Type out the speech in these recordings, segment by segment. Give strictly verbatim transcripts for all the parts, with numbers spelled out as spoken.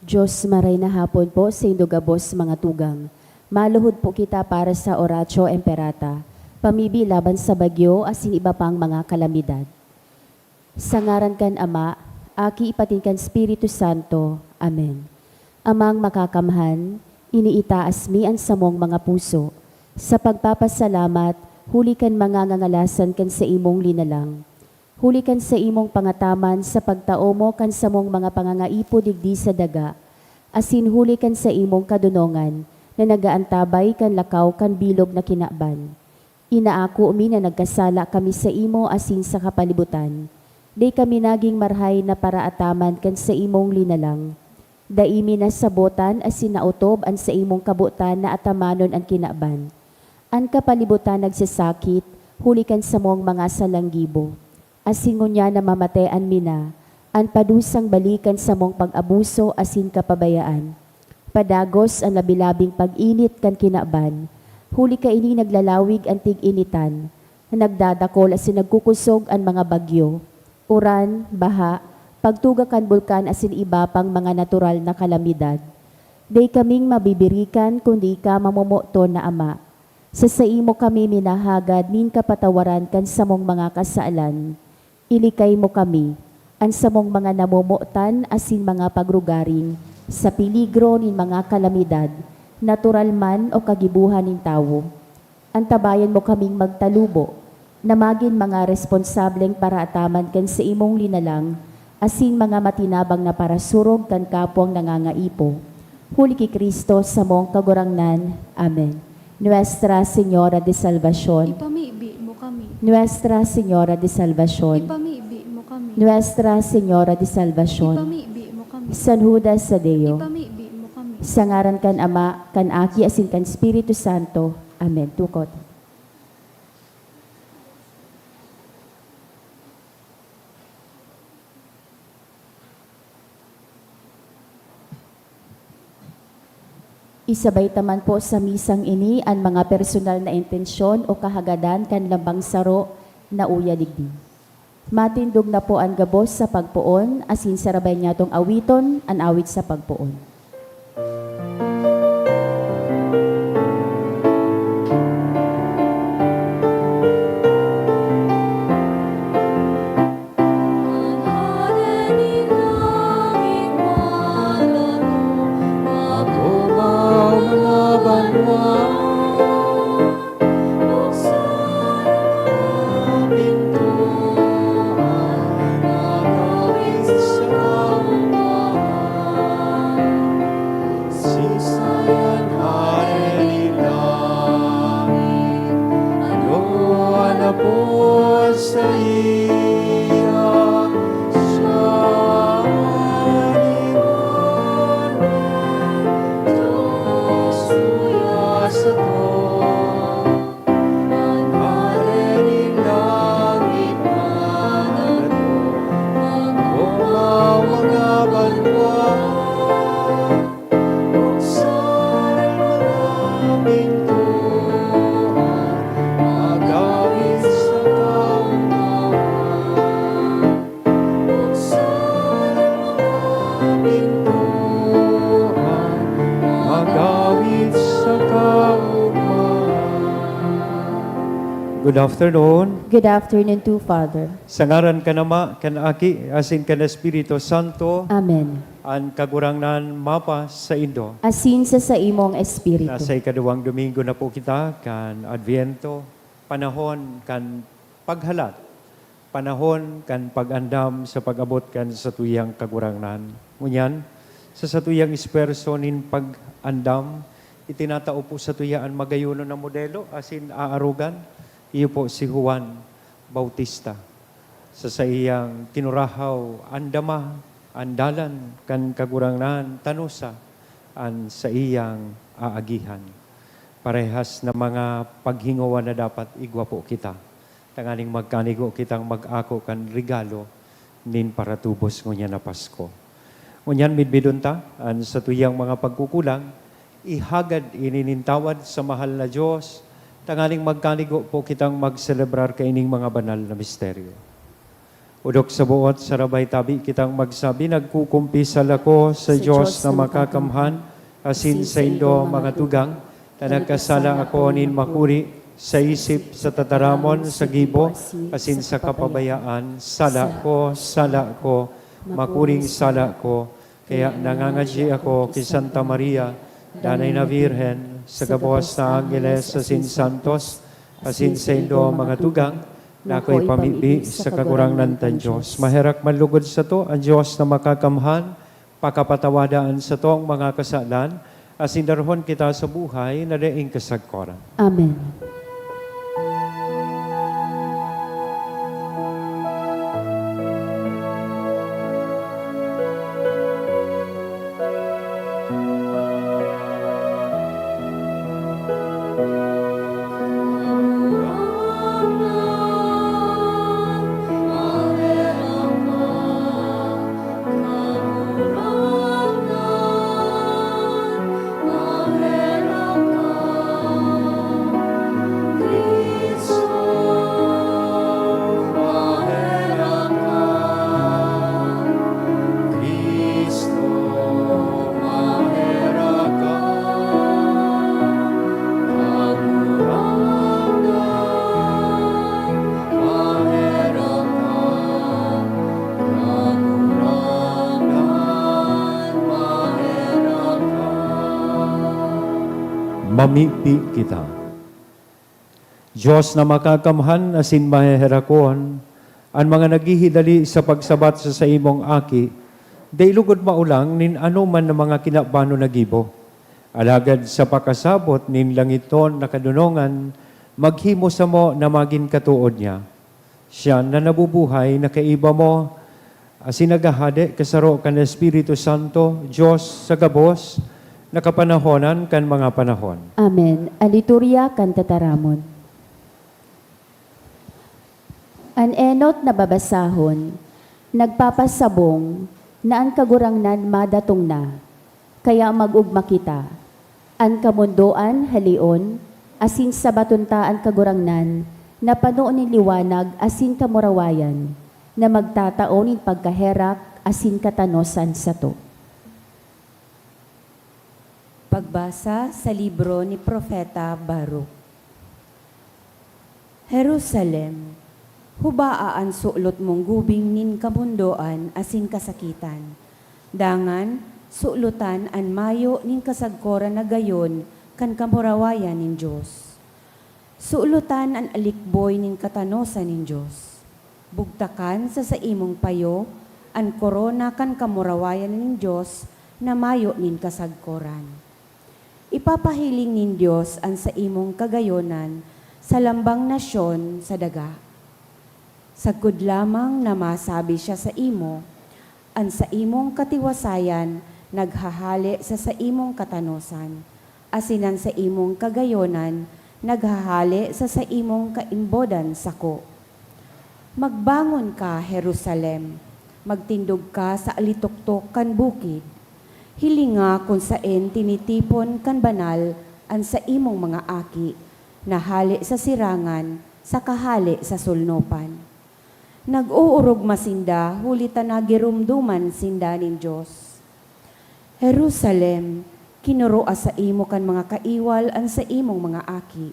Diyos, maray na hapon po sa indo gabos mga tugang. Maluhod po kita para sa Oratio Imperata, pamibi laban sa bagyo asin iba pang mga kalamidad. Sa ngaran kan Ama, Aki, ipatin kan Espiritu Santo. Amen. Amang Makakamhan, iniitaas mi an samong mga puso sa pagpapasalamat huli kan mga ngangalasan kan saimong linalang. Huli kan saimong pangataman sa pagtao mo kan samong mga pangangaipo digdi sa daga, asin huli kan saimong kadonongan na nag-aantabay kan lakaw kan bilog na kinaban. Inaako mi na nagkasala kami saimo asin sa kapalibutan. Dai kami nagin marahay na paraataman kan saimong linalang. Dai mi nasabotan asin naotob an saimong kabotan na atamanon an kinaban. An kapalibutan nagsasakit huli kan samong mga salang gibo. Asin ngunyan namamatean mi na an padusang bali kan samong pag-abuso asin kapabayaan. Padagos an labi-labing pag-init kan kinaban, huli kaini naglalawig an tig-initan, nagdadakol asin nagkukosog an mga bagyo, uran, baha, pagtuga kan bulkan asin iba pang mga natural na kalamidad. Dai kaming mabibirikan kundi ika, mamomoton na Ama. Sa saimo kami minahagad nin kapatawaran kan samong mga kasalan. Ilikay mo kami, an samong mga namomotan asin mga pagrugaring, sa peligro nin mga kalamidad, natural man o kagibohan nin tawo. Antabayan mo kaming magtalubo, na magin mga responsableng paraataman kan saimong linalang, asin mga matinabang na parasurog kan kapwang nangangaipo. Huli ki Cristo samong Kagurangnan. Amen. Nuestra Señora de Salvacion. Ipamibi mo kami. Nuestra Señora de Salvacion. Ipamibi mo kami. Nuestra Señora de Salvacion. Ipamibi mo kami. San Judas Tadeo. Ipamibi mo kami. Sa ngaran kan Ama, kan Aki, asin kan Espiritu Santo. Amen. Tukod. Isabay ta man po sa misang ini an mga personal na intensyon o kahagadan kan lambang saro na uya digdi. Matindog na po an gabos sa pagpoon, asin sarabay niyatong awiton an awit sa pagpoon. Siisay an Hade nin langit? Ano an apod saiya? Siya an imanan, Dios uya sato. An Hade nin langit na nagtao, magkomaw mga banwa. Buksan ang mga pintuan, magawid sa kaomawan. Buksan ang mga pintuan, magawid sa kaomawan. Good afternoon. Good afternoon too, Father. Sa ngaran kan Ama, kan Aki, asin kan Espiritu Santo. Amen. An Kagurangnan mapasaindo. Asin sa saimong espiritu. Nasa ikaduwang Domingo na po kita kan Adviento, panahon kan paghalat, panahon kan pag-andam sa pag-abot kan satuyang Kagurangnan. Ngunyan, sa satuyang espuwerso nin pag-andam, itinatao po satuya an magayonon na modelo asin aarogan, iyo po si Juan Bautista. Sa saiyang kinurahaw, andama an dalan kan Kagurangnan, tanosa an saiyang aagihan. Parehas na mga paghingowa na dapat igwa po kita, tanganing magkanigo kitang mag-ako kan regalo nin paratubos ngunyan na Pasko. Ngunyan, midbidon ta an satuyang mga pagkukulang, ihagad ini nin tawad sa mahal na Dios, tanganing magkanigo po kitang magselebrar kaining mga banal na misteryo. Odok sa buot sarabay tabi kitang magsabi, "Nagkukumpisal ako sa Sa Dios Dios na na makakamhan, makakamhan, asin asin saindo, saindo, mga mga tugang, na nagkasala ako nin makuri, sa isip, sa tataramon, sa gibo, asin sa kapabayaan. Sala ko, sala ko, makuring sala ko." Kaya nangangadyi ako ki Santa Maria, Danay na Birhen, sa gabos na anggeles asin santos, asin saindo mga tugang, na ako ipamibi sa Kagurangnan tan Dios. Maherak man lugod sato an Dios na makakamhan, pakapatawada an satong mga kasalan, asin darahon kita sa buhay na daing kasagkoran. Amen. Mamibi kita. Dios na makakamhan asin maheherakon, an mga naghihidali sa pagsabat sa saimong Aki, dai lugod maulang nin anoman na mga kinabanon na gibo. Alagad sa pakasabot nin langiton na kadonongan, maghimo samo na magin katood niya. Siya na nabubuhay na kaiba mo, asin naghahade kasaro kan Espiritu Santo, Dios sa gabos na kapanahonan kan mga panahon. Amen. An Liturya kan Tataramon. An enot na babasahon, nagpapasabong na an Kagurangnan madatong na. Kaya mag-ogma kita. An kamondoan haleon, asin sabaton ta an Kagurangnan na pano nin liwanag asin kamurawayan, na magtatao nin pagkaherak asin katanosan sato. Pagbasa sa libro ni Propeta Baruch. Jerusalem, hubaa an sulot mong gubing nin kamondoan asin kasakitan. Dangan, sulotan an mayo nin kasagkoran na gayon kan kamurawayan nin Dios. Sulotan an alikboy nin katanosan nin Dios. Bugtakan sa saimong payo an korona kan kamurawayan nin Dios na mayo nin kasagkoran. Ipapahiling nin Dios an saimong kagayonan sa lambang nasyon sa daga. Sagkod lamang na masabi siya saimo, an saimong katiwasayan naghahale sa saimong katanosan, asin an saimong kagayonan naghahale sa saimong kaimbodan sako. Magbangon ka, Jerusalem! Magtindog ka sa alitoktok kan bukid! Hilinga kun saen tinitipon kan banal an saimong mga aki, na hale sa sirangan saka hale sa solnopan. Nag-oorogma sinda huli ta nagiromdoman sinda nin Dios. Jerusalem, kinoroa saimo kan mga kaiwal an saimong mga aki,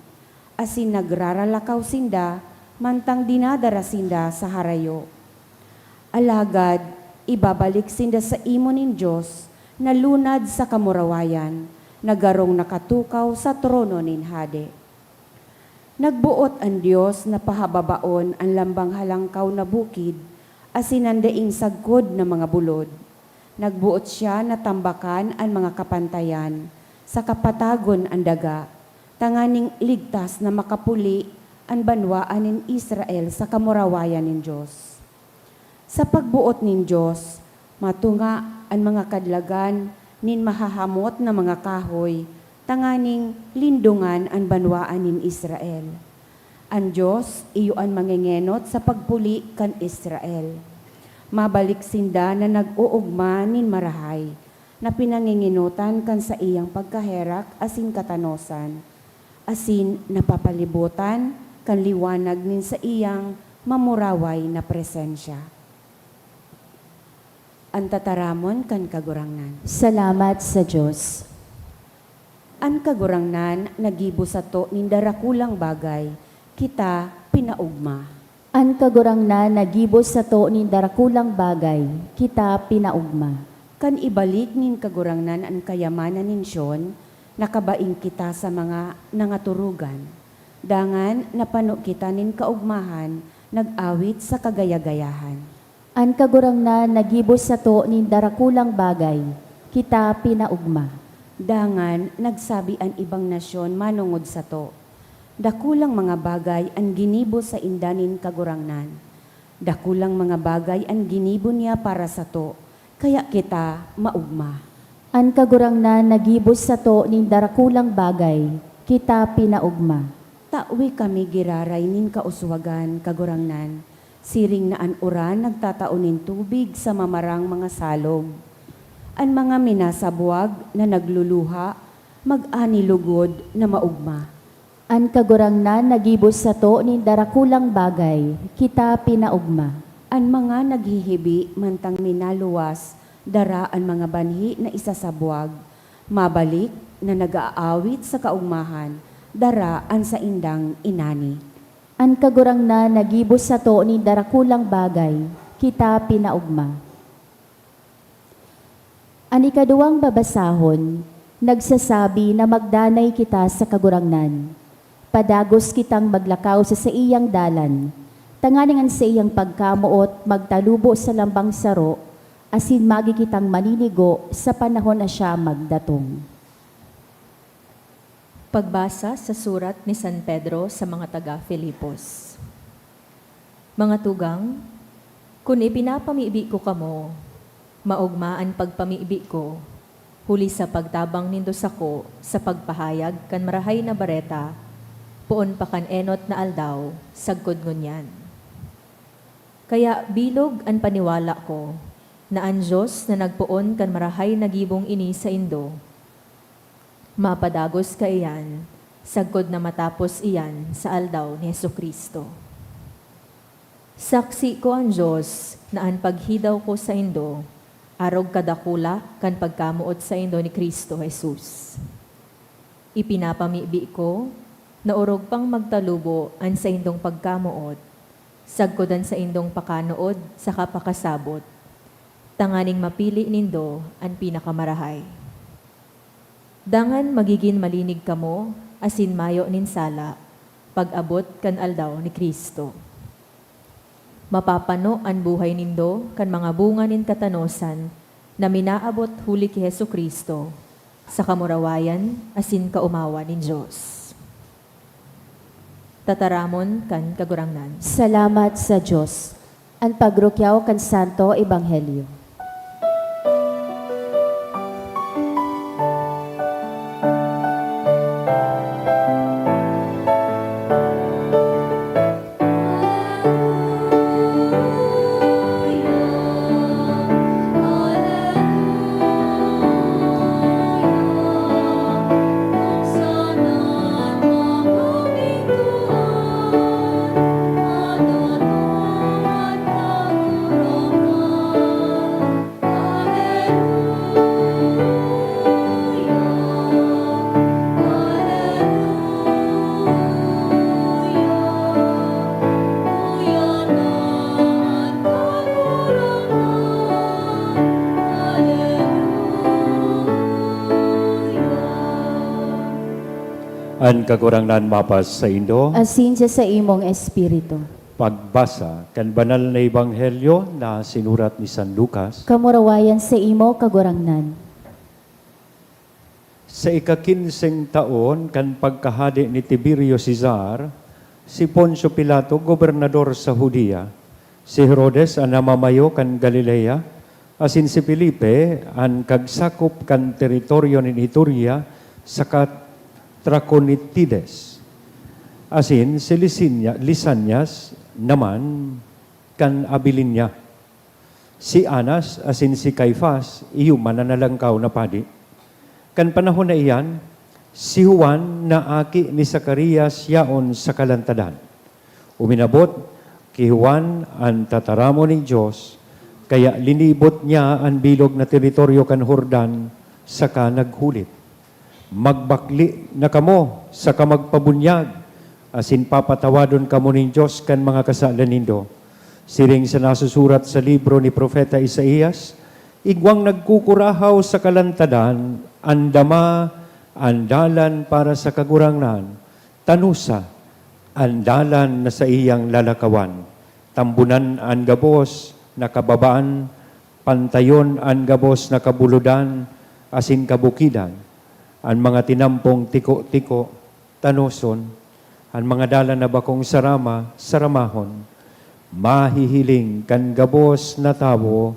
asin nagraralakaw sinda mantang dinadara sinda sa harayo. Alagad ibabalik sinda saimo nin Dios na lunad sa kamurawayan, na garong nakatukaw sa trono nin hade. Nagboot an Dios na pahababaon an lambang halangkaw na bukid asin an daing sagkod na mga bulod. Nagboot siya na tambakan an mga kapantayan saka patagon an daga, tanganing ligtas na makapuli an banwaan nin Israel sa kamurawayan nin Dios. Sa pagboot nin Dios, matunga an mga kadlagan nin mahahamot na mga kahoy tanganing lindongan an banwaan nin Israel. An Dios iyo an mangengenot sa pagpuli kan Israel. Mabalik sinda na nag-oogma nin marahay, na pinangengenotan kan saiyang pagkaherak asin katanosan, asin napapalibotan kan liwanag nin saiyang mamuraway na presensya. An tataramon kan Kagurangnan. Salamat sa Dios. An Kagurangnan naggibo sato nin darakulang bagay, kita pinaogma. An Kagurangnan naggibo sato nin darakulang bagay, kita pinaogma. Kan ibalik nin Kagurangnan an kayamanan nin Siyon, nakabaing kita sa mga nangaturugan. Dangan napano kita nin kaogmahan, nag-awit sa kagaya-gayahan. An Kagurangnan naggibo sato nin darakulang bagay, kita pinaogma. Dangan nagsabi an ibang nasyon manongod sato, "Dakulang mga bagay an ginibo sainda nin Kagurangnan. Dakulang mga bagay an ginibo niya para sato, kaya kita maogma." An Kagurangnan naggibo sato nin darakulang bagay, kita pinaogma. Tawe kami giraray nin kauswagan, Kagurangnan, siring na an uran nagtatao nin tubig sa mamarang mga salog. An mga minasabwag na nagluluha, mag-ani lugod na maogma. An Kagurangnan naggibo sato nin darakulang bagay, kita pinaogma. An mga naghihibi mantang minaluwas, dara an mga banhi na isasabwag, mabalik na nag-aawit sa kaogmahan, dara an saindang inani. An Kagurangnan naggibo sato nin darakulang bagay, kita pinaogma. An ikaduwang babasahon nagsasabi na magdanay kita sa Kagurangnan. Padagos kitang maglakaw sa saiyang dalan, tanganing an saiyang pagkamoot magtalubo sa lambang saro, asin magi kitang maninigo sa panahon na siya magdatong. Pagbasa sa surat ni San Pedro sa mga taga Filipos. Mga tugang, kun ipinapamibi ko kamo, maogma an pagpamibi ko, huli sa pagtabang nindo sako sa pagpahayag kan Marahay na Bareta, poon pa kan enot na aldaw sagkod ngunyan. Kaya bilog an paniwala ko na an Dios na nagpoon kan marahay na gibong ini saindo, mapadagos kaiyan sagkod na matapos iyan sa aldaw ni Jesu-Cristo. Saksi ko an Dios na an paghidaw ko saindo arog kadakula kan pagkamoot saindo ni Cristo Jesus. Ipinapamibi ko na orog pang magtalubo an saindong pagkamoot, sagkod an saindong pakanood saka pakasabot, tanganing mapili nindo an pinakamarahay. Dangan magigin malinig kamo asin mayo nin sala pag-abot kan aldaw ni Cristo. Mapapano an buhay nindo kan mga bunga nin katanosan na minaabot huli ki Jesu-Cristo, sa kamurawayan asin kaomawan nin Dios. Tataramon kan Kagurangnan. Salamat sa Dios. An pagrukyaw kan Santo Ebanghelyo. An Kagurangnan mapas saindo. Asin sa saimong espiritu. Pagbasa kan Banal na Ebanghelyo na sinurat ni San Lucas. Kamurawayan saimo, Kagurangnan. Sa ikakinseng taon kan pagkahade ni Tiberio Cesar, si Poncio Pilato, gobernador sa Judea, si Herodes an namamayo kan Galilea, asin si Felipe an kagsakop kan teritoryo nin Iturea saka Traconitides, asin si Lisinya-, Lisanias naman kan Abilinia. Si Anas asin si Caifas, iyo man an Nalangkaw na Padi. Kan panahon na iyan, si Juan na aki ni Zacarias yaon sa kalantadan. Uminabot ki Juan an tataramon nin Dios, Kaya linibot niya an bilog na teritoryo kan Jordan saka naghulit, "Magbakle na kamo saka magpabunyag, asin papatawadon kamo nin Dios kan mga kasalan nindo." Siring sa nasusurat sa libro ni Propeta Isaias, "Igwang nagkukurahaw sa kalantadan, andama an dalan para sa Kagurangnan, tanosa an dalan na saiyang lalakawan. Tambunan an gabos na kababaan, pantayon an gabos na kabulodan asin kabukidan. An mga tinampong tiko-tiko, tanoson, an mga dalan na bakong sarama, saramahon. Mahihiling kan gabos na tawo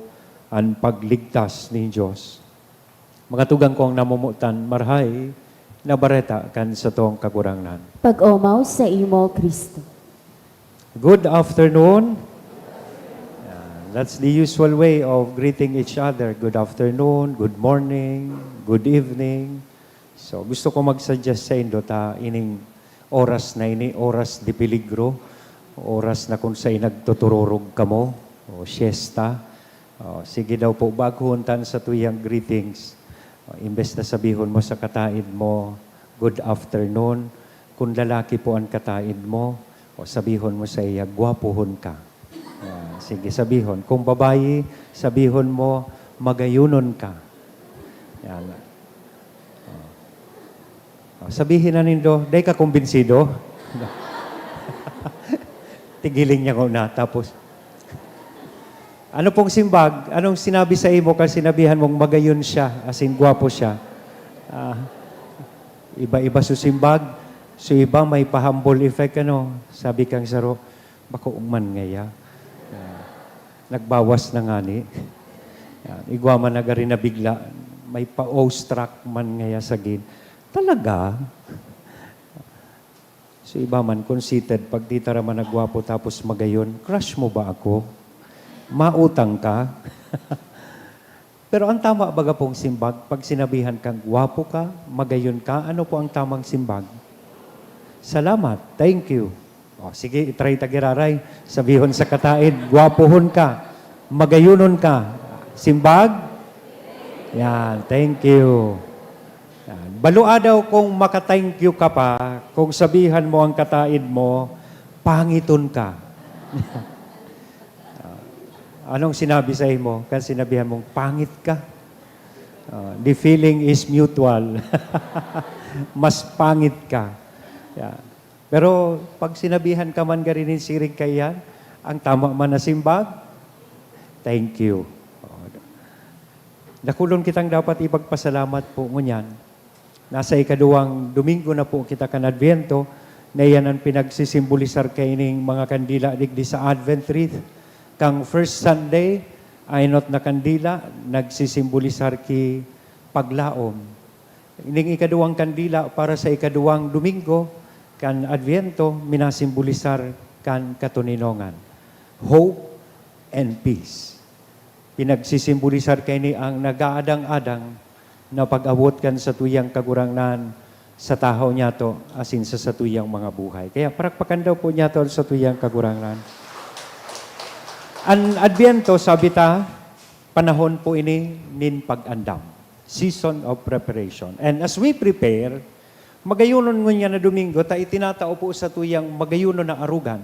an pagligtas nin Dios." Mga tugang kong namomotan, marahay na bareta kan satong Kagurangnan. Pag-omaw sa imo, Cristo. Good afternoon. Ah, that's the usual way of greeting each other. Good afternoon, good morning, good evening. So, gusto ko mag-suggest saindo ta ining oras na ini, oras de peligro, oras na kun saen nagtutururog kamo, o siesta. O, sige daw po, baguhon ta an satuyang greetings. O, imbes na sabihon mo sa kataed mo, "Good afternoon." Kun lalaki po an kataed mo, o, sabihon mo saiya, "Gwapohon ka." Ah, sige, sabihon. Kung babayi, sabihon mo, "Magayonon ka." Yan. O. O, sabihin na nindo, "Dai ka kumbinsido?" Tigiling niya ko na. Tapos, ano pong simbag? Anong sinabi sa imo kan sinabihan mong magayon siya, as in, gwapo siya? Ah, iba-iba su simbag. Su iba may pa-humble effect, ano? Sabi kang saro, "Bako man ngaya." Ah, nagbawas na ngani. Yan. Igwa man na gari na bigla, may pa-awestruck man ngaya sagin. Talaga? So, iba man, conceited, pagtitara man na gwapo tapos magayon, "Crush mo ba ako? Mautang ka?" Pero ang tama baga pong simbag, pag sinabihan kang gwapo ka, magayon ka, ano po ang tamang simbag? "Salamat, thank you." O, sige, i-try ta giraray. Sabihon sa kataed, "Gwapohon ka, magayonon ka." Simbag? Yan, thank you. Yan. Balua daw kung maka-thank you ka pa, kung sabihan mo ang kataed mo, "Pangiton ka." Ah, anong sinabi sa imo kan sinabihan mong, "Pangit ka"? Ah, the feeling is mutual. Mas pangit ka. Yeah. Pero pag sinabihan ka man gari nin siring kaiyan, ang tama man na simbag, "Thank you." Oh. Dakulon kitang dapat ipagpasalamat po ngunyan. Nasa ikaduwang Domingo na po kita kan Adviento, na iyan an pinagsisimbolisar kaining mga kandila digdi sa Advent wreath. Kang first Sunday, enot na kandila, nagsisimbolisar ki paglaom. Ining ikaduwang kandila para sa ikaduwang Domingo kan Adviento, minasimbolisar kan katoninongan, hope and peace. Pinagsisimbolisar kaini ang nag-aadang-adang na pag-abot kan satuyang Kagurangnan sa tahaw niyato asin sa satuyang mga buhay. Kaya parakpakan daw po niyato an satuyang Kagurangnan. An Adbyento, sabi ta, panahon po ini nin pag-andam, season of preparation. And as we prepare, magayonon ngunyan na Domingo, ta itinatao po satuyang magayonon na arugan,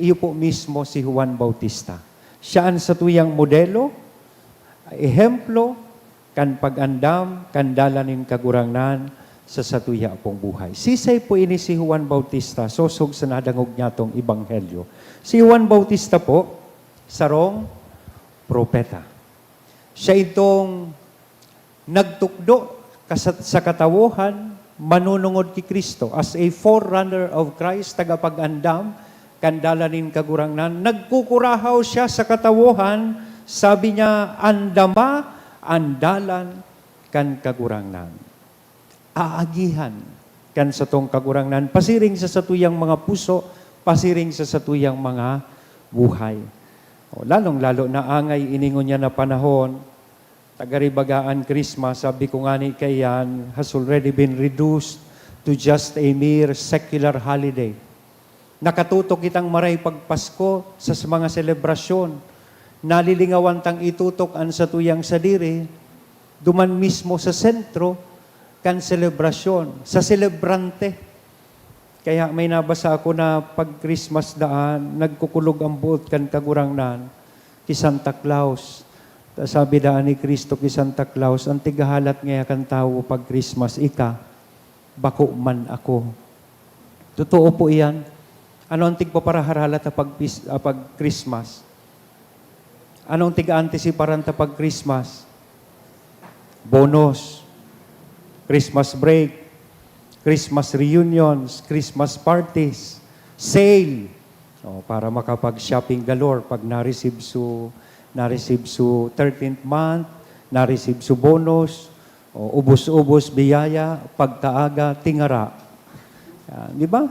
iyo po mismo si Juan Bautista. Siya an satuyang modelo, ehemplo, kan pag-andam kan dalan nin Kagurangnan sa satuya pong buhay. Sisay po ini si Juan Bautista, sosog sa nadangog nyatong ebanghelyo? Si Juan Bautista po, sarong propeta. Siya itong nagtukdo kasa-, sa katawohan, manunungod ki Cristo, as a forerunner of Christ, tagapag-andam kan dalan nin Kagurangnan. Nagkukurahaw siya sa katawohan, sabi niya, "Andama an dalan kan Kagurangnan." Aagihan kan satong Kagurangnan, pasiring sa satuyang mga puso, pasiring sa satuyang mga buhay. O, lalong-lalo na angay ini ngunyan na panahon, Tagaribaga an Christmas, sabi ko ngani kaiyan, has already been reduced to just a mere secular holiday. Nakatutok kitang maray pagpasko sa, sa mga selebrasyon. Nalilingawan tang itutok an satuyang sadiri duman mismo sa sentro kan selebrasyon, sa selebrante. Kaya may nabasa ako na pag Christmas daan, nagkukulog ang boot kan Kagurangnan ki Santa Claus. Ta sabi daan ni Cristo ki Santa Claus, "An tighahalat ngaya kan tawo pag Christmas, ika, bako man ako." Totoo po iyan. Ano ang tigpaparahalat sa pag-, ah, pag-Christmas? Ano ang tig-aantisiparan ta pag-Christmas? Bonus, Christmas break, Christmas reunions, Christmas parties, sale. O, para makapag-shopping galore pag na-receive su, na-receive su thirteenth month, na-receive su bonus, o, ubos-ubos biyaya, pagkaaga, tingara. Yan, di ba?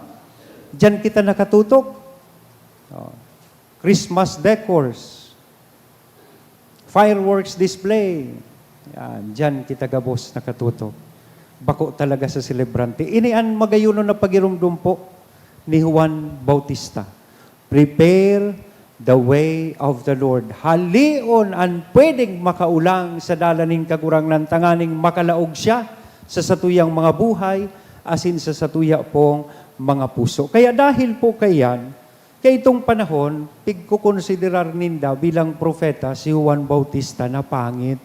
Diyan kita nakatutok. O, Christmas decors, fireworks display. Yan, diyan kita gabos nakatutok. Bako talaga sa selebrante. Ini an magayonon na pagiromdom po ni Juan Bautista. "Prepare the way of the Lord." Haleon an pwedeng makaolang sa dalan nin Kagurangnan tanganing makalaog siya sa satuyang mga buhay asin sa satuya pong mga puso. Kaya dahil po kaiyan, kaitong panahon, pigkokonsiderar ninda bilang propeta si Juan Bautista na pangit.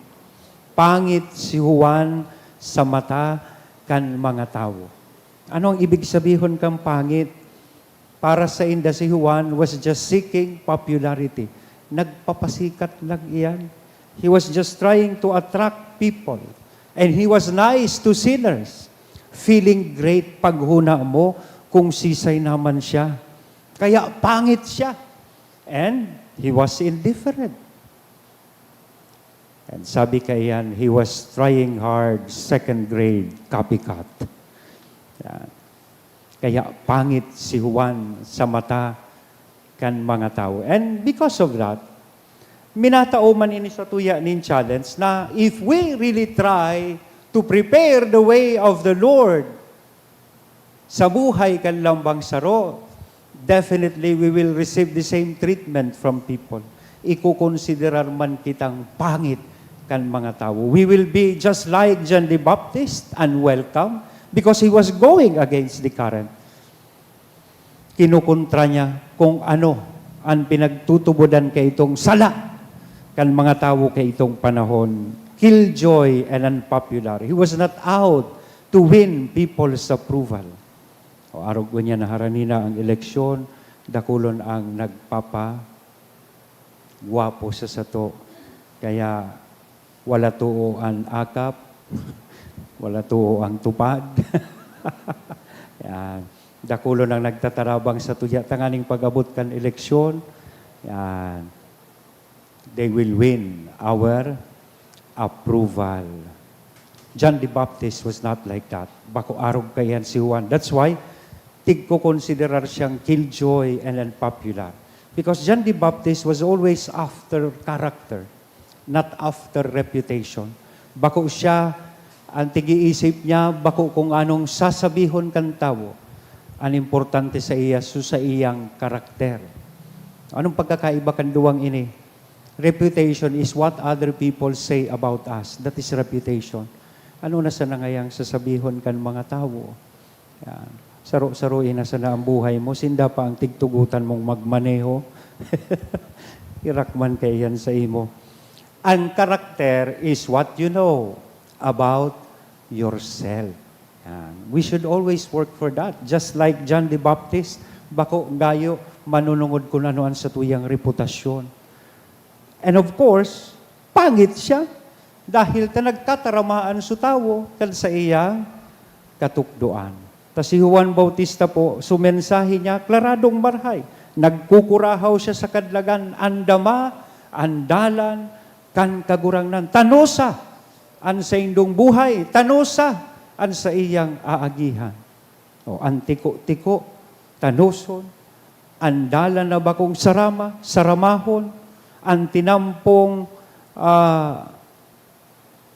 Pangit si Juan sa mata kan mga tawo. Ano ang ibig sabihon kan pangit? Para sainda, si Juan was just seeking popularity. Nagpapasikat lang iyan. He was just trying to attract people. And he was nice to sinners. Feeling great paghona mo kung sisay naman siya. Kaya pangit siya. And he was indifferent. And sabi kaiyan, he was trying hard, second grade, copycat. Yan. Kaya pangit si Juan sa mata kan mga tawo. And because of that, minatao man ini satuya nin challenge na if we really try to prepare the way of the Lord sa buhay kan lambang saro, definitely we will receive the same treatment from people. Ikokonsiderar man kitang pangit kan mga tawo. We will be just like John the Baptist, unwelcome, because he was going against the current. Kinukontra niya kung ano an pinagtutubodan kaitong sala kan mga tawo kaitong panahon, killjoy and unpopular. He was not out to win people's approval. O arog ngunyan na harani na ang eleksyon, dakulon ang nagpapa gwapo sa sato. Kaya wala too an akap, wala too ang tupad. Yan. Dakulon ang nagtatarabang sa tuya tanganing pag-abot kan eleksyon. Yan. They will win our approval. John the Baptist was not like that. Bako arog kaiyan si Juan. That's why tigkokonsiderar siyang killjoy and unpopular. Because John the Baptist was always after character, not after reputation. Bako siya, ang tig-iisip niya, bako kung anong sasabihon kan tawo. Ang importante sa iya, so sa iyang karakter. Anong pagkakaiba kan duwang ini? Reputation is what other people say about us. That is reputation. Ano na sana ngayang sasabihon kan mga tawo? Yan. Saro-saroi na sana ang buhay mo, sinda pa ang tigtugotan mong magmaneho. Irakman kaiyan sa imo. Ang karakter is what you know about yourself. Yan. We should always work for that. Just like John the Baptist, bako gayo manunungod kun ano an satuyang reputasyon. And of course, pangit siya dahil ta nagtataramaan su tawo kan saiyang katukdoan. Ta si Juan Bautista po, su mensahe niya, klaradong marahay. Nagkukurahaw siya sa kadlagan, an dama, an dalan, kan Kagurangnan. Tanosa an saindong buhay, tanosa an saiyang aagihan. O, an tiko-tiko, tanoson, an dalan na bakong sarama, saramahon, an tinampong, ah,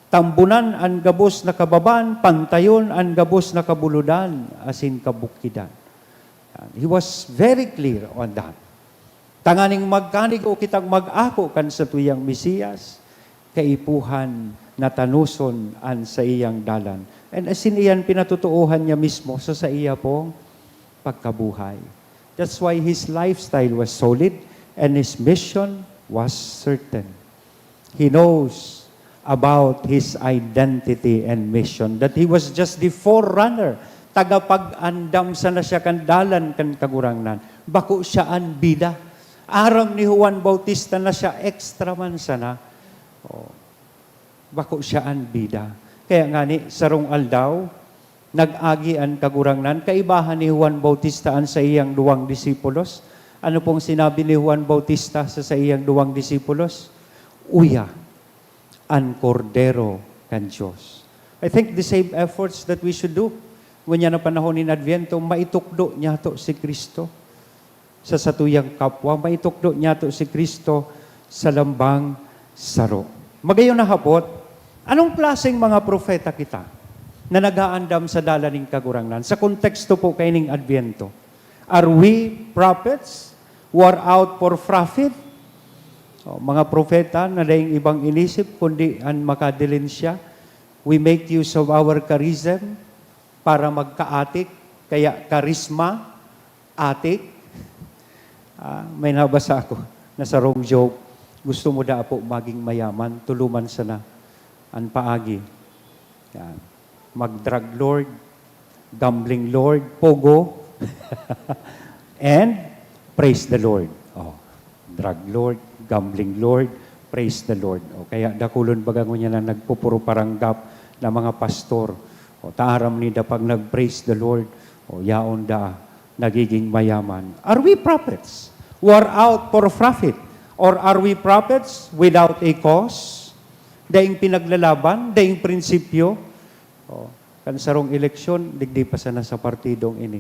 tambunan an gabos na kababan, pantayon an gabos na kabulodan asin kabukidan. He was very clear on that. Tanganing magkanigo kitang mag-ako kan satuyang Mesiyas, kaipuhan na tanoson an saiyang dalan. And asin iyan pinatotoohan niya mismo sa saiya pong pagkabuhay. That's why his lifestyle was solid and his mission was certain. He knows about his identity and mission, that he was just the forerunner, tagapag-andam sana siya kan dalan kan Kagurangnan. Bako siya an bida. Aram ni Juan Bautista na siya extra man sana. Oh. Bako siya an bida. Kaya ngani, sarong aldaw, nag-agi an Kagurangnan, kaibahan ni Juan Bautista an saiyang duwang disipulos. Ano pong sinabi ni Juan Bautista sa saiyang duwang disipulos? "Uya, an Kordero kan Dios." I think the same efforts that we should do. Ngunyan na panahon nin Adviento, maitukdo niyato si Cristo sa satuyang kapwa, maitukdo niyato si Cristo sa lambang saro. Magayon na hapot, anong klaseng mga propeta kita na nag-aandam sa dalan nin Kagurangnan? Sa konteksto po kaining Adviento, are we prophets who are out for profit? O, mga propeta na daing ibang inisip kundi an makadilin siya. We make use of our charism para magkaatik, kaya karisma, atik. Ah, may nabasa ako na sarong joke, "Gusto mo daa po maging mayaman, tuloman sana an paagi." Yan. Mag-drug lord, gambling lord, pogo, and praise the Lord. Oh, drug lord, gambling lord, praise the Lord. O kaya dakulon baga ngunyan na nagpupuro paranggap na mga pastor. O, ta aram ninda pag nag-praise the Lord, o, yaon da nagiging mayaman. Are we prophets who are out for profit? Or are we prophets without a cause? Daing pinaglalaban, daing prinsipyo? O, kan sarong eleksyon, digdi pa sana sa partidong ini.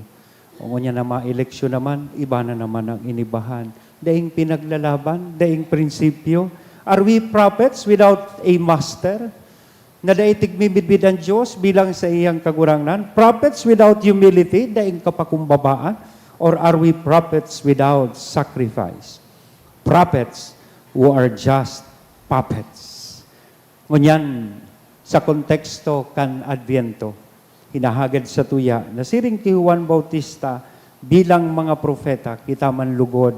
O ngunyan na maeleksyon naman, iba na naman ang inibahan. Daing pinaglalaban, daing prinsipyo. Are we prophets without a master? Na dai tigmimidbid an Dios bilang saiyang Kagurangnan? Prophets without humility, daing kapakumbabaan? Or are we prophets without sacrifice? Prophets who are just puppets. Ngunyan, sa konteksto kan Adbyento, hinahagad satuya na siring ki Juan Bautista, bilang mga propeta, kita man lugod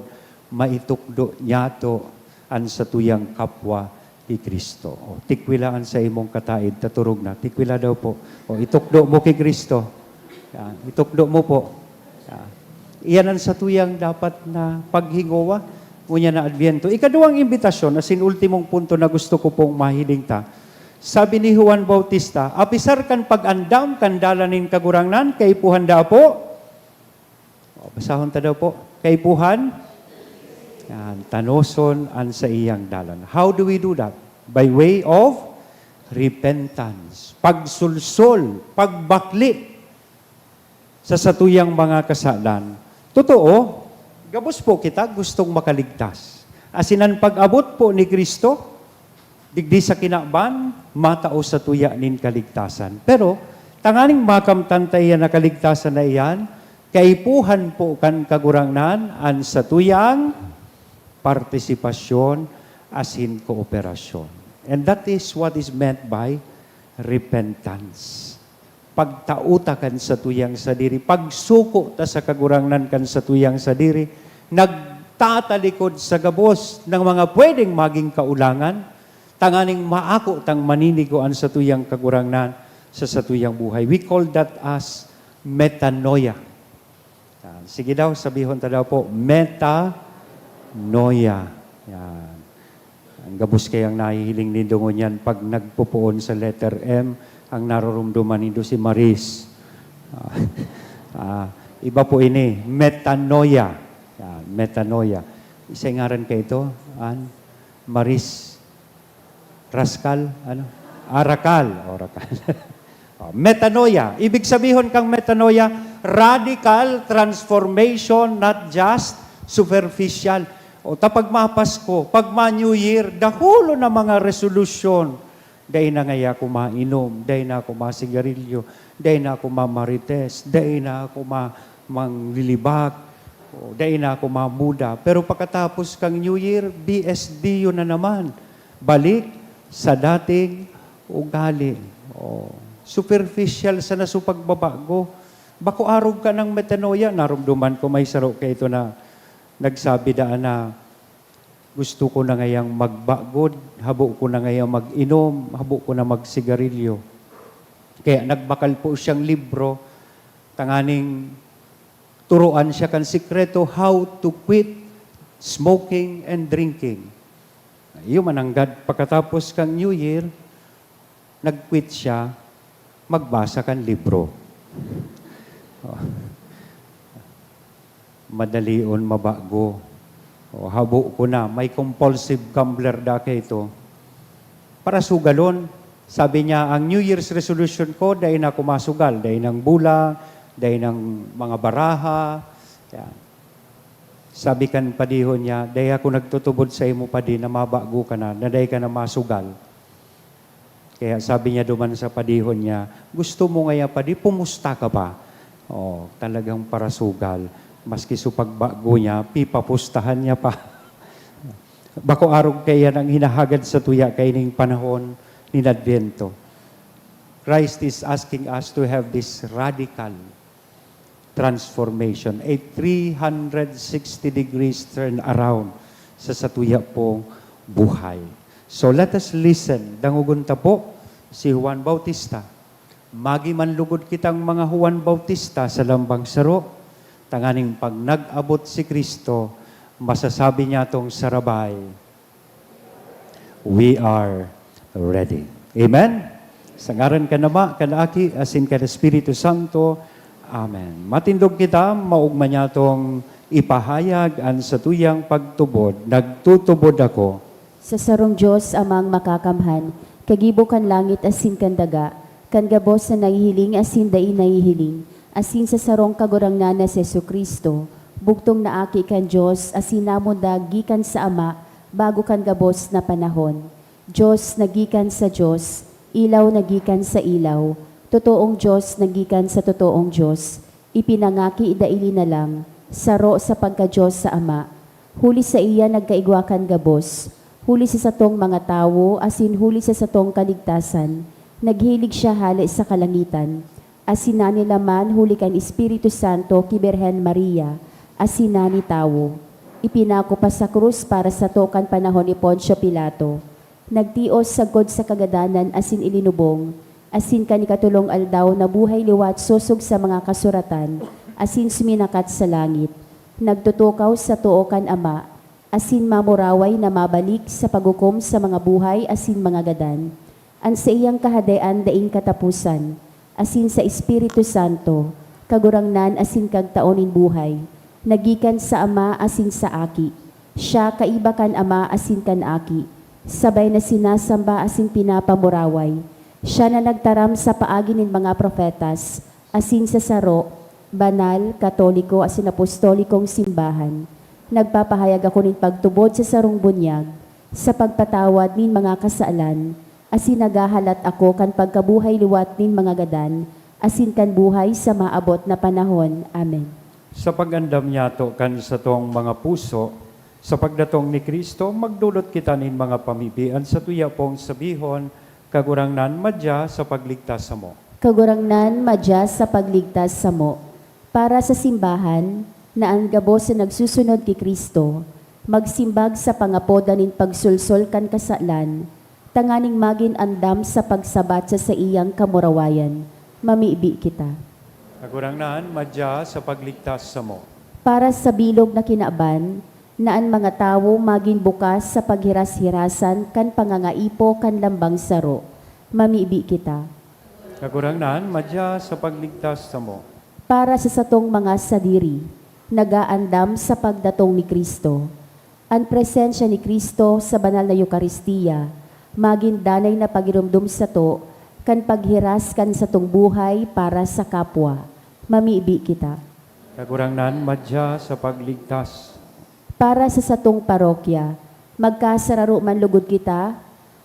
maitukdo niyato an satuyang kapwa ki Cristo. O, tikwila an sa imong kataed, taturog na. Tikwila daw po. O, itukdo mo ki Cristo. Yan, itukdo mo po. Yan. Iyan an satuyang dapat na paghingowa ngunyan na Adbyento. Ikaduwang imbitasyon, asin ultimong punto na gusto ko pong mahiling ta, sabi ni Juan Bautista, "Apisar kan pag-andam kan dalan nin Kagurangnan, kaipuhan daa po." O, basahon ta daw po. Kaipuhan? Yan, tanoson an saiyang dalan. How do we do that? By way of repentance. Pagsulsol, pagbakli sa satuyang mga kasalan. Totoo, gabos po kita gustong makaligtas. Asin an pag-abot po ni Cristo, digdi sa kinaban, matao satuya nin kaligtasan. Pero, tanganing makamtan ta iyan na kaligtasan na iyan, kaipuhan po kan Kagurangnan an satuyang partisipasyon asin kooperasyon. And that is what is meant by repentance. Pagtao ta kan satuyang sadiri, pagsuko ta sa Kagurangnan kan satuyang sadiri, nagtatalikod sa gabos ng mga pwedeng maging kaulangan, tanganing maako tang maninigo an satuyang Kagurangnan sa satuyang buhay. We call that as metanoia. Yan. Sige daw, sabihon ta daw po, metanoia. Yan. Ang gabos kayang nahihiling nindo ngunyan pag nagpopoon sa letter M, ang naroromdoman nindo si Maris. Ah, ah, iba po ini, metanoia. Yan, metanoia. Isay ngaran ka ito, an? Maris. Raskal, ano? Ah, rakal. O, rakal. O, metanoia. Ibig sabihon kang metanoia, radical transformation, not just superficial. O, ta pag mapasko, pag ma-New Year, dakulon na mga resolusyon. Dai na ngaya ako mainom, dai na ako masigarilyo, dai na ako mamarites, dai na ako ma-, manglilibak. O, dai na ako mamuda. Pero pakatapos kan New Year, B S D yun na naman. Balik sa dating ugali. O, superficial sana su pagbabago. Bako arog ka ng metanoia. Narumduman ko may saro kaito na nagsabi daan na, "Gusto ko na ngayang magbagod, habo ko na ngayang mag-inom, habo ko na magsigarilyo." Kaya nagbakal po siyang libro, tanganing turuan siya kan sikreto, how to quit smoking and drinking. Iyo mananggad, pakatapos kan New Year, nag-quit siya, magbasa kan libro. Oh. Madalion mabago. Oh, habo ko na, may compulsive gambler da kaito. Para sugalon, sabi niya, "Ang New Year's resolution ko, dai na ako masugal, dai nang bola, dai nang mga baraha." Yan. Sabi kan padihon niya, "Dai ako nagtutubod sa imo, padi, na mabago ka na, na dai ka na masugal." Kaya sabi niya duman sa padihon niya, "Gusto mo ngaya, padi, pumusta ka pa?" Oh, talagang parasugal. Maski su pagbago niya, pipapustahan niya pa. Bako arog kaya nang hinahagad sa tuya kaining panahon nin Advento. Christ is asking us to have this radical transformation, a three hundred sixty degrees turn around sa satuya pong buhay. So, let us listen. Dangogon ta po si Juan Bautista. Magi man lugod kitang mga Juan Bautista sa lambang saro, tanganing pag nag-abot si Cristo, masasabi niya tong sarabay, "We are ready." Amen? Sa ngaran kan Ama, kan Aki, asin kan Espiritu Santo. Amen. Matindog kita, maogma niyatong ipahayag an satuyang pagtubod. Nagtutubod ako. Sa sarong Dios, Amang Makakamhan, kagibo kan langit asin kan daga, kan gabos na nahihiling asin dai nahihiling, asin sa sarong Kagurangnan na si Jesu-Cristo, bugtong na Aki kan Dios asin namundag gikan sa Ama bago kan gabos na panahon. Dios na gikan sa Dios, ilaw na gikan sa ilaw, totoong Dios na gikan sa totoong Dios, ipinangaki daili na lang, saro sa pagka-Dios sa Ama. Huli saiya nagkaigwa kan gabos, huli sa satong mga tawo asin huli sa satong kaligtasan, naghilig siya hale sa kalangitan, asin nanilaman huli kan Espiritu Santo ki Birhen Maria, asin nani tawo. Ipinako pa sa krus para sato kan panahon ni Poncio Pilato. Nagtios sagkod sa kagadanan asin ilinubong, asin kan ikatolong aldaw nabuhay liwat sosog sa mga kasuratan, asin suminakat sa langit. Nagtutukaw sa too kan Ama, asin mamuraway na mabalik sa paghukom sa mga buhay asin mga gadan. An saiyang Kahadean daing kataposan, asin sa Espiritu Santo, Kagurangnan asin Kagtao nin buhay, na gikan sa Ama asin sa Aki. Siya kaiba kan Ama asin kan Aki, sabay na sinasamba asin pinapamuraway. Siya na nagtaram sa paagi nin mga propetas, asin sa saro, banal, katoliko, asin apostolikong simbahan. Nagpapahayag ako nin pagtubod sa sarong bunyag, sa pagpatawad nin mga kasalan, asin naghahalat ako kan pagkabuhay liwat nin mga gadan, asin kan buhay sa maabot na panahon. Amen. Sa pag-andam niyato kan satong mga puso, sa pagdatong ni Cristo, magdolot kita nin mga pamibi. An satuya pong sabihon, Kagurangnan, madya sa pagligtas samo. Kagurangnan, madya sa pagligtas samo. Para sa simbahan, na an gabos na nagsusunod ki Cristo, magsimbag sa pangapodan nin pagsolsol kan kasalan, tanganing magin andam sa pagsabat sa saiyang kamurawayan, mamibi kita. Kagurangnan, madya sa pagligtas samo. Para sa bilog na kinaban, na an mga tawo magin bukas sa paghiras-hirasan kan pangangaipo kan lambang saro, mamibi kita. Kagurangnan, madya sa pagligtas samo. Para sa satong mga sadiri, nagaandam sa pagdatong ni Cristo. An presensya ni Cristo sa banal na Eukaristia, magin danay na pagiromdom sato kan paghiras kan satong buhay para sa kapwa. Mamibi kita. Kagurangnan, madya sa pagligtas. Para sa satong parokya, magkasararo man lugod kita,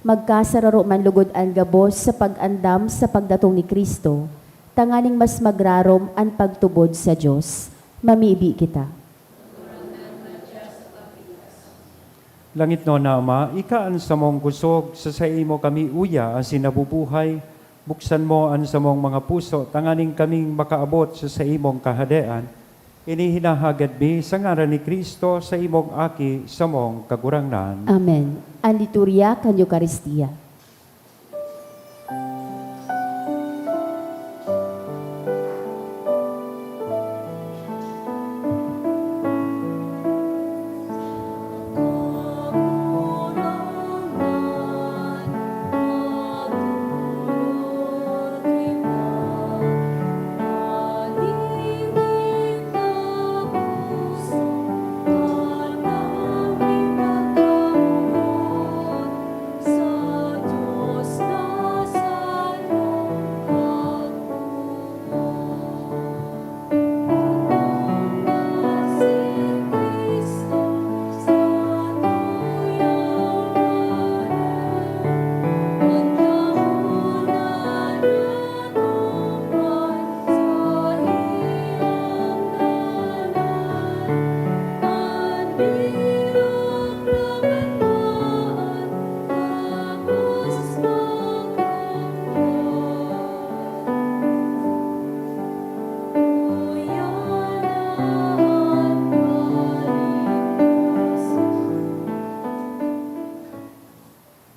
magkasararo man lugod an gabos sa pag-andam sa pagdatong ni Cristo, tanganing mas magrarom an pagtubod sa Dios. Mamibi kita. Langitnon na Ama, ika an samong kusog, sa saimo kami uya asin nabubuhay. Buksan mo an samong mga puso tanganing kaming makaabot sa saimong Kahadean. Ini hinahagad mi sa ngaran ni Cristo, saimong Aki, samong Kagurangnan. Amen. An Liturya kan Eukaristia.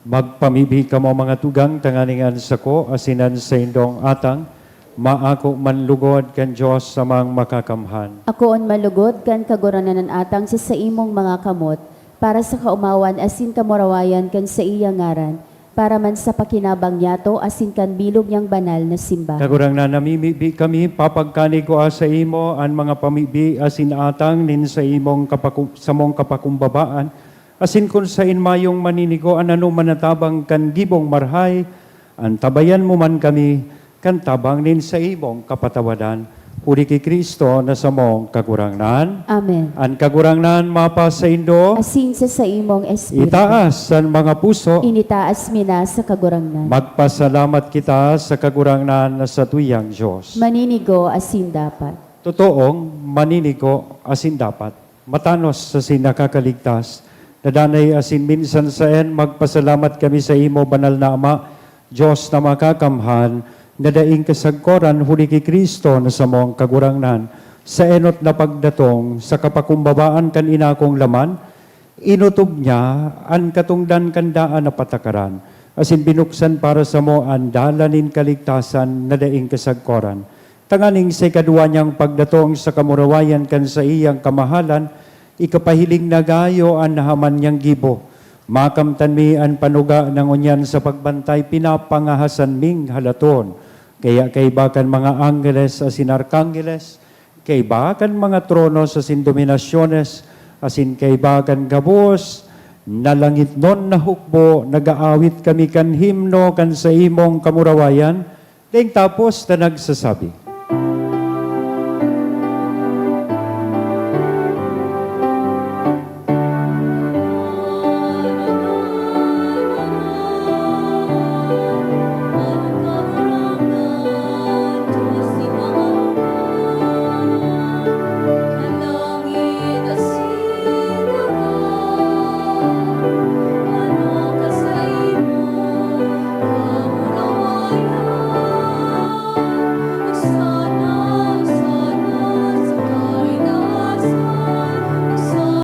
Magpamibi kamo, mga tugang, tanganing an sako asin an saindong atang maako man lugod kan Dios Amang Makakamhan. Akoon man lugod kan Kagurangnan an atang sa saimong mga kamot, para sa kaomawan asin kamurawayan kan saiyang ngaran, para man sa pakinabang niyato asin kan bilog niyang banal na simbahan. Kagurangnan, namimibi kami, papagkanigwa saimo an mga pamibi asin atang nin saimong kapaku-, samong kapakumbabaan, asin kun saen mayong maninigo an anoman na tabang kan gibong marahay, antabayan mo man kami kan tabang nin saimong kapatawadan, huli ki Cristo na samong Kagurangnan. Amen. An Kagurangnan mapasaindo. Asin sa saimong espiritu. Itaas an mga puso. Initaas mi na sa Kagurangnan. Magpasalamat kita sa Kagurangnan na satuyang Dios. Maninigo asin dapat. Totoong maninigo asin dapat. Matanos asin nakakaligtas, na danay asin minsan saen, magpasalamat kami saimo, Banal na Ama, Dios na Makakamhan, na daing kasagkoran huli ki Cristo na samong Kagurangnan, sa enot na pagdatong sa kapakumbabaan kan inakong laman, inotob niya an katongdan kan daan na patakaran, asin binuksan para samo an dalan nin kaligtasan na daing kasagkoran. Tanganing sa ikaduwa niyang pagdatong sa kamurawayan kan saiyang kamahalan, ikapahiling na gayo an nahaman niyang gibo. Makamtan mi an panuga na ngunyan sa pagbantay pinapangahasan ming halaton. Kaya kaiba kan mga anggeles asin arkanggeles, kaiba kan mga tronos asin dominasyones, asin kaiba kan gabos na langitnon na hukbo, nag-aawit kami kan himno kan saimong kamurawayan, daing tapos ta nagsasabi,